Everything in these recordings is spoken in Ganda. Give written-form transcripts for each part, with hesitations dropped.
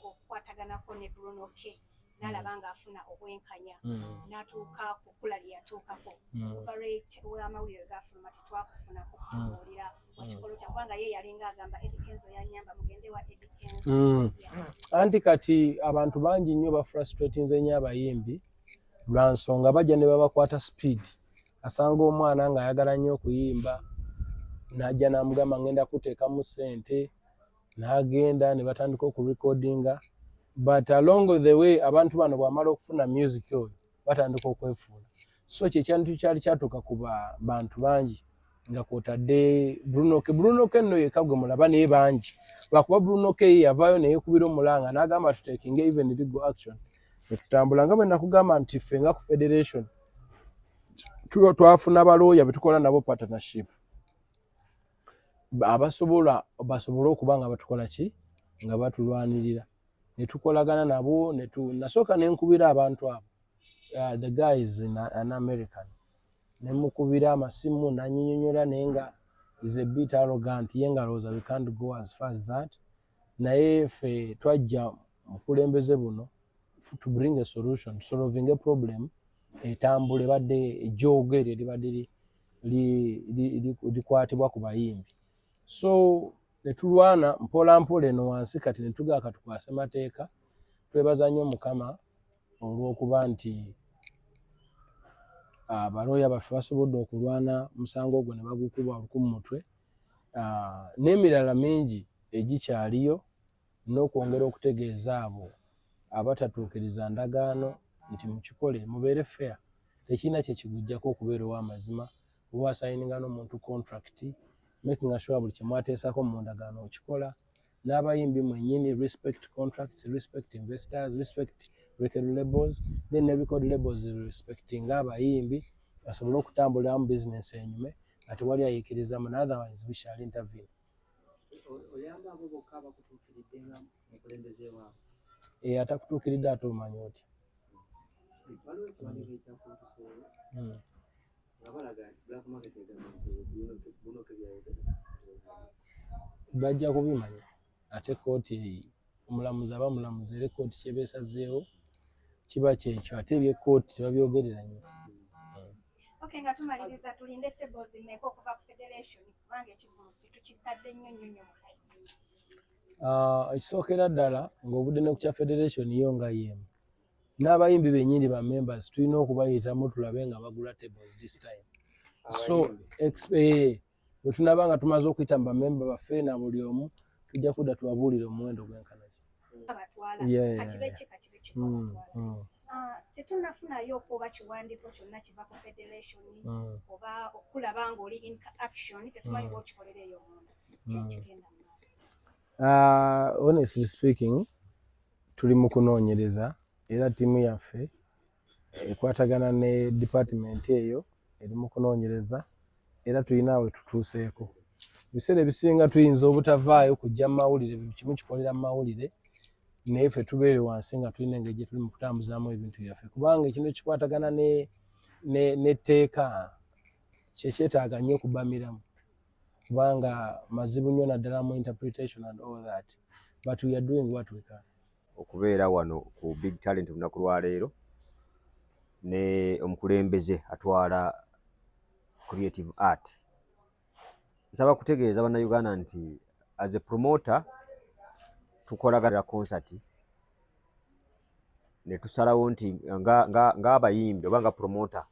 Okukwataganako ne Bruno K, n'alaba ng'afuna obwenkanya, n'atuuka ku kkula lye yatuukako. Okuva lwamawulire gafuluma, tetwakufunako kutubuulira wakikola otya, kubanga ye yalinga agamba, "Eddy Kenzo yanyamba, mugende wa Eddy Kenzo." Anti kati abantu bangi nnyo bafrustratinze nnyo abayimbi lwa nsonga bajja ne babakwata speed. Asanga omwana ng'ayagala nnyo okuyimba, n'ajja n'amugamba, "Ngenda kuteekamu ssente," n'agenda ne batandika okurecordinga, but along the way abantu bano bw'amala okufuna music oyo, batandika okwefuula. So kyekyantu kyali kyatuuka ku bantu bangi nga kwotadde Bruno K. Bruno K nno yekka gwe mulaba, naye bangi, lwakuba Bruno K ye yavaayo neyekubira omulanga n'agamba tutekinge even legal action netutambula. Nga bwe nakugamba nti ffe nga ku federation twafuna balooya betukola nabo partnership, abasobola basobole okuba nga batukola ki, nga batulwanirira, netukolagana nabo. Nasooka nenkubira abantu abo, the guys in an American, nemukubira amasimu nanyinyonyola, naye nga is a bit arrogant ye, nga alowooza we can't go as far as that. Naye ffe twajja mukulembeze buno to bring a solution, solving a problem etambula ebadde ejjoogo eryo eribadde likwatibwa ku bayimbi. So netulwana mpola mpola eno wansi, kati netugaa katukwase mateeka. Twebaza nnyo Mukama olw'okuba nti abalooya baffe basobodde okulwana musango ogwo ne bagukuba oluku mu mutwe, n'emirala mingi egikyaliyo, n'okwongera okutegeeza abo abatatuukiriza ndagaano nti mukikole, mubeere fair. Tekirina kyekigujjako okubeera ow'amazima. Oba wasayininga n'omuntu contract, making sure buli kyemwateesako mu ndagaano okikola. N'abayimbi mwennyini, respect contracts, respect investors, respect record labels, then ne record labels respecting abayimbi basobole okutambuliramu business enyume nga tewali ayiikirizamu, otherwise we shall intervene. Oyamba abo bokka abakutuukiridde nga mukulembeze waabwe? E, atakutuukiridde ate omanya otya? Waliwo ekiwandiiko ekyafuutuseewo nga balaga nti black market egamba nti Bruno K byayogera. Bajja kubimanya. Ate kooti, omulamuzi aba mulamuzi, era ekooti kyeba esazeewo kiba kyekyo, ate ebyekkooti tebabyogerera nnyo. Okay, nga tumaliriza, tulinde tables mmeka okuva ku federation, kubanga ekivulu ffe tukitadde nnyo nnyo nnyo mu hype? Ekisookera ddala, ng'ovudde ne ku kya federation yo nga yeemu, n'abayimbi bennyini ba members tulina okubayitamu tulabe nga bagula tables this time. So bwe tunaaba nga tumaze okuyita mu bamemba baffe na buli omu, tujja kudda tubabuulire omuwendo gwenkana ki. Abatwala kakibe ki, kakibe ki, abatwala. Ah, tetunnafunayo oba kiwandiiko kyonna kiva ku federation oba okulaba ng'oli in action. Tetumanyi bwokikolera eyo munda, kyekigenda mu maaso. Honestly speaking, tuli mu kunoonyereza, era ttiimu yaffe ekwatagana ne department eyo eri mu kunoonyereza, era tulina we tutuuseeko. Ebiseera ebisinga tuyinza obutavaayo kujja mu mawulire, buli kimu kikolera mu mawulire, naye ffe tubeere wansi nga tulina engeri gye tuli mu kutambuzaamu ebintu byaffe, kubanga ekintu ekikwatagana n'etteeka kyekyetaaga nnyo okubamiramu, kubanga mazibu nnyo, naddala mu interpretation and all that, but we are doing what we can. Okubeera wano ku Big Talent olunaku lwaleero ne omukulembeze atwala creative art, nsaba kutegeeza Bannayuganda nti as a promoter tukolagana concert ne tusalawo nti ng'abayimbi oba nga promoter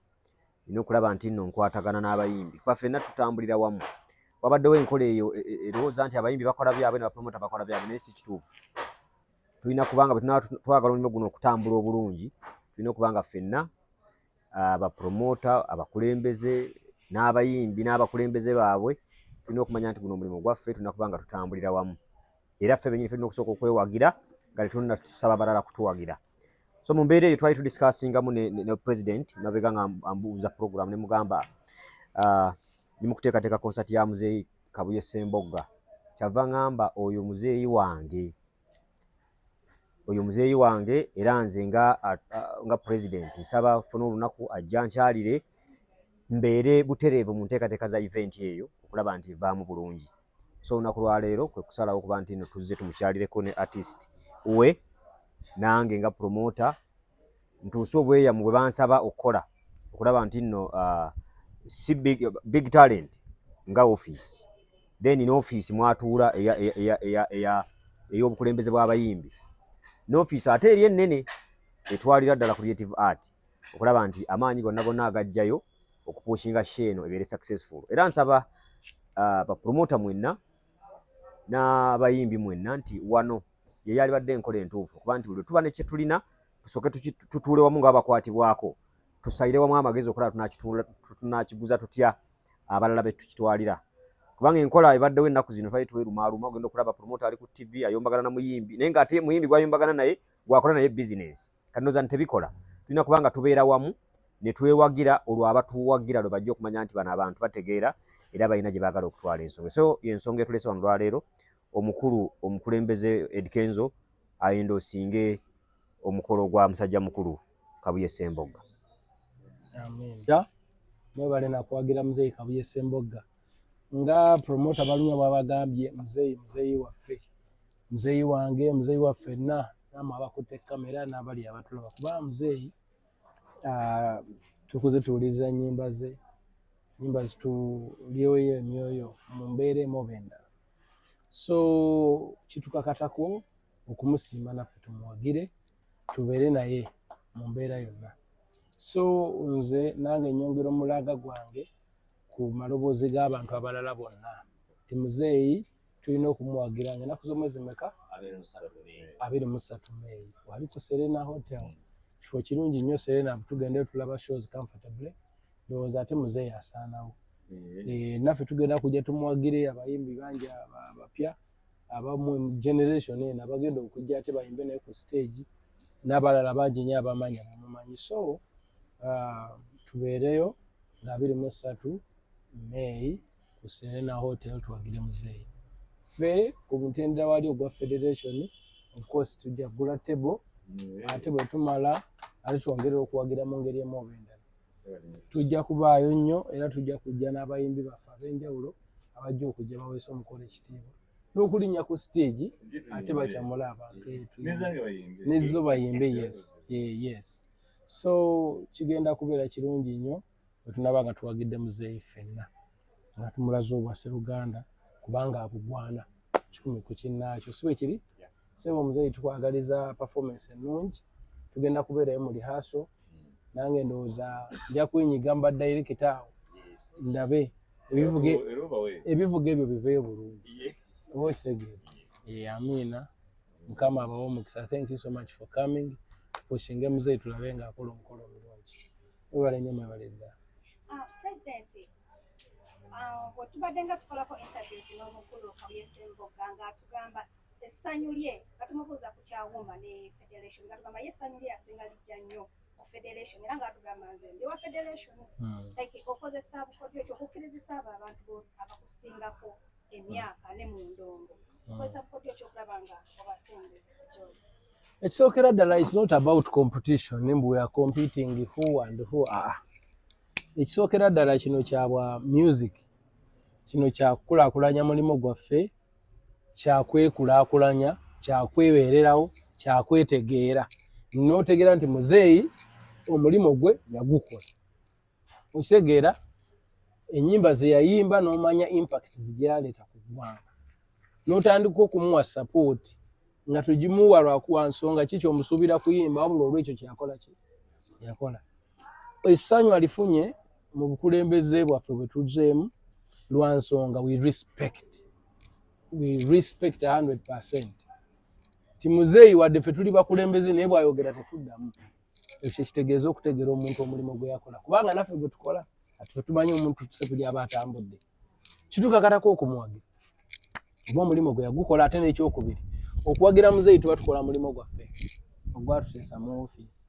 nina okulaba nti nno nkwatagana n'abayimbi, kuba ffenna tutambulira wamu. Wabaddewo enkola eyo erowooza nti abayimbi bakola byabwe ne bapromota bakola byabwe, naye si kituufu. Tulina kubanga bwe tunaba twagala omulimu guno okutambula obulungi, tulina okuba nga ffenna abapromota, abakulembeze n'abayimbi n'abakulembeze baabwe, tulina okumanya nti guno omulimu gwaffe, tulina kuba nga tutambulira wamu, era ffe bennyini tulina okusooka okwewagira nga tetunna tusaba balala kutuwagira. So mu mbeera eyo twali tudiscussingamu ne president mabega nga ambuuza program, ne mugamba ndi mu kuteekateeka concert ya Muzeeyi Kabuye Ssembogga. Kyava ŋŋamba oyo muzeeyi wange, oyo muzeeyi wange, era nze nga president nsaba funa olunaku ajja nkyalire, mbeere butereevu mu nteekateeka za event eyo okulaba nti evaamu bulungi. So olunaku lwaleero kwe kusalawo okuba nti nno tuzze tumukyalireko ne artist. We nange nga promoter ntuuse obweyamu bwe bansaba okukola okulaba nti nno si big, big talent nga office, then n'office mwatuula ey'obukulembeze bw'abayimbi, n'office ate eri ennene etwalira ddala creative art, okulaba nti amaanyi gonna gonna agajjayo okupushinga show eno ebeere successful. Era nsaba bapromota mwenna n'abayimbi mwenna nti wano ye yalibadde enkola entuufu, kuba nti buli lwe tuba ne kye tulina tusooke tutuule wamu nga bakwatibwako, tusalire wamu amagezi okulaba tunakiguza tutya abalala be tukitwalira, kubanga enkola ebaddewo ennaku zino twali twerumaaluma. Ogenda okulaba promoter ali ku TV ayombagana na muyimbi, naye ng'ate muyimbi gwayombagana naye gwakola naye business. Kati ndowooza nti tebikola. Tulina kubanga tubeera wamu ne twewagira, olwo abatuwagira lwe bajja okumanya nti bano abantu bategeera era balina gye baagala okutwala ensonga. So yensonga etuleese wano lwaleero, omukulu omukulembeze Eddy Kenzo ayenda osinge omukolo gwa musajja mukulu Kabuye Ssembogga. Amen. Mwebale nakuwagira Muzeeyi Kabuye Ssembogga. Nga promoter Balunywa bw'abagambye, muzeeyi, muzeeyi waffe, muzeeyi wange, muzeeyi wa ffenna, namwe abakutte kamera n'abali abatulaba, kuba muzeeyi tukuze tuwuliriza nnyimba ze, nnyimba zitulyoyo emyoyo mu mbeera emu oba endala. So kitukakatako okumusiima, naffe tumuwagire, tubeere naye mu mbeera yonna. So nze nange nyongera omulaga gwange ku maloboozi g'abantu abalala bonna nti muzeeyi tulina okumuwagira nga ennaku z'omwezi meka? 23 May, wali ku Serena Hotel. Kifo kirungi nnyo Serena, tugendeyo tulaba shows comfortably. Ndowooza ate muzeeyi asaanawo. Naffe tugenda kujja tumuwagire. Abayimbi bangi abapya abamu generation eno abagenda okujja ate bayimbe naye ku stage, n'abalala bangi nnyo abamanya bamumanyi. So tubeereyo nga 23 May ku Serena Hotel, tuwagire muzeeyi. Ffe ku mutendera wali ogwa federation, of course tujja kugula table, ate bwe tumala ate twongere okuwagira mu ngeri emu oba endala. Tujja kubaayo nnyo, era tujja kujja n'abayimbi baffe ab'enjawulo abajja okujja baweesa omukolo ekitiibwa n'okulinnya ku stage ate bakyamula abantu. Nezzo bayimbe, yes. So kigenda kubeera kirungi nnyo bwe tunaba nga tuwagidde muzeeyi ffenna, nga tumulaze obwasseruganda, kubanga abugwana 100 ku kinnaakyo. Si bwe kiri, sebo? Omuzeeyi tukwagaliza performance ennungi. Tugenda kubeerayo mu rehearsal. Nange ndowooza nja kwenyiga mu badirekita awo, ndabe ebivuga ebyo biveeyo bulungi, oba okitegeera? Amiina. Mukama abawe omukisa. Thank you so much for coming. Pushinge muzeeyi, tulabe ng'akola omukolo omulungi. Mwebale nnyo, mwebale ddala. President, bwe tubadde nga tukolako interviews n'omukulu Kabuye Ssembogga, ng'atugamba essanyu lye, nga tumubuuza ku kyawuma ne federation, nga tugamba ye essanyu lye asinga lijja nnyo ku federation, era ng'atugamba nze ndi wa federation. Like okozesa bukodyo ekyo okukkirizisa abo abantu abakusingako emyaka ne mu ndongo, okozesa bukodyo ekyokulaba nga obasembeza gyoli? Ekisookera ddala, it's not about competition, mbu we are competing who and who. Ah, ekisookera ddala kino kyabwa music, kino kyakukulaakulanya mulimu gwaffe, kyakwekulaakulanya, kyakwebeererawo, kyakwetegeera, n'otegeera nti muzeeyi omulimu gwe yagukola. Okitegeera? Ennyimba ze yayimba, n'omanya impact zigyaleeta ku ggwanga, n'otandika okumuwa support nga tugimuwa lwakuwa nsonga ki kyomusuubira kuyimba, wabula olwekyo kyakola ki yakola. Essanyu alifunye mu bukulembeze bwaffe bwe tuzzeemu lwa nsonga we respect 100 ti muzeeyi, wadde ffe tuli bakulembeze, naye bw'ayogera tetuddamu. Ekyo kitegeeza okutegeera omuntu omulimu gwe yakola, kubanga naffe gwe tukola ati fe tumanyi omuntu tusepuli aba atambudde, kitukakatako okumuwagira oba omulimu gwe yagukola. Ate n'ekyokubiri, okuwagira muzeeyi tuba tukola mulimu gwaffe ogwatuteesa mu ofiisi,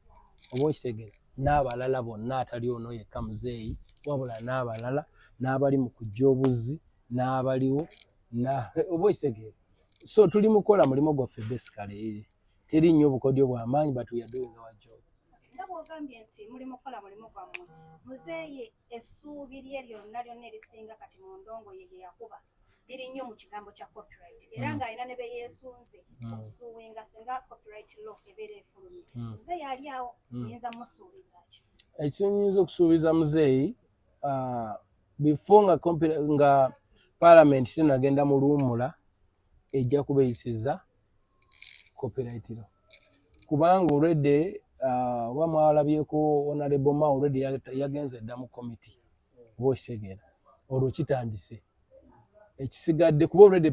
oba okitegeera? N'abalala bonna, atali ono yekka muzeeyi, wabula n'abalala n'abali mu kujja obuzzi n'abaliwo, oba okitegeera? So tuli mu kukola mulimu gwaffe basically. Teri nnyo obukodyo bw'amaanyi, but we are doing our job. Nga bw'ogambye nti muli mukola mulimu gwammwe, muzeeyi essuubi lye lyonna lyonna erisinga kati mu ndongo ye gye yakuba. Liri nnyo mu kigambo kya copyright, era ng'alina ne beyeesunze okusuuwinga singa copyright law ebeera efulumye. Muzeeyi ali awo, oyinza musuubiza ki? Ekinyinza okusuubiza muzeeyi, before nga parliament tenagenda mu luwummula, ejja kubeeyisiza copyright law, kubanga already oba mwalabyeko Honorable Mao already yagenze dda mu committee, oba okitegeera, olwo kitandise. Ekisigadde kuba already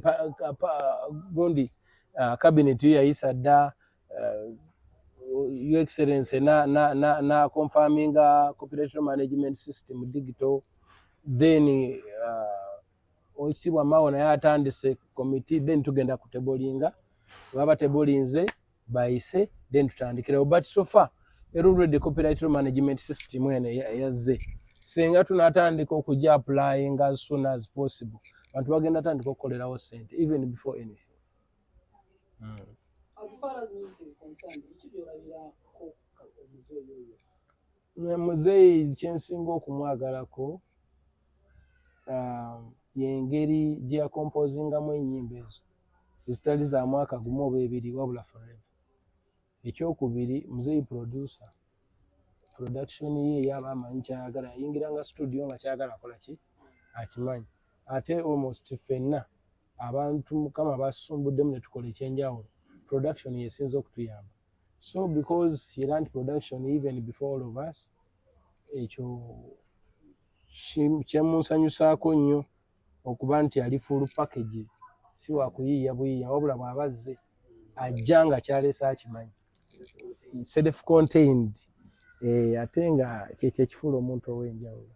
gundi cabinet yo yayisa dda, Your Excellency na confirminga copyright management system digital. Then Owekitiibwa Mao naye atandise committee, then tugenda kutablinga. Baba tablinze, bayise, then tutandikirawo. But so far era already copyright management system eno eyazze, singa tunatandika okujja applying as soon as possible, abantu bagenda tandika okukolerawo sente even before anything. As far as music is concerned, biki byolabirako omuzeeyi oyo? Muzeeyi kyensinga okumwagalako yengeri gye yakompozingamu ennyimba ezo ezitali za mwaka gumu oba ebiri, wabula forever. Ekyokubiri, muzeeyi producer, production ye yaba amanyi kyayagala. Yayingiranga studio nga kyayagala akola ki akimanyi. Ate almost ffenna abantu Mukama basumbuddemu ne tukola ekyenjawulo, production yesinza okutuyamba. So because he learned production even before all of us, ekyo kyemunsanyusaako nnyo, okuba nti ali full package, si wakuyiiya buyiiya, wabula bw'aba azze ajja nga kyaleese akimanyi, self contained, ate nga kyekyo ekifuula omuntu ow'enjawulo.